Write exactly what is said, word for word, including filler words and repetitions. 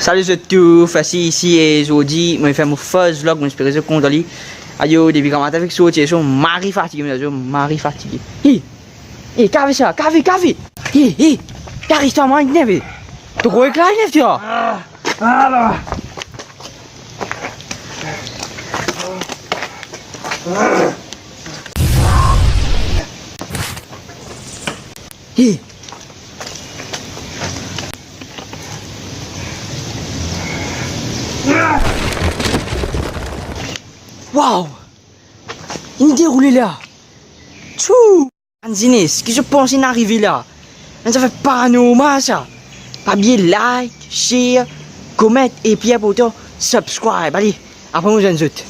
Salut zot tou, Fasi isi e zordi mo fer mo first vlog, mo espere zot kontan li. Ayo, depi gramatin fek sorti, so mari fatige, mo dir zot, mari fatige. Hi! Hi, kave sa, kave, kave! Hi, hi! Kave sa, mo inerve! To krwar ek la inerve, twa? Ah, ah, la. Hi. Wow! Inn deroule la. Tchou! Bann zinez, ki zot panse inn arive la? Enn zafer paranormal sa. Pa bliye like, share, comment e pli inportan, subscribe. Ale, apre mo zwenn zot.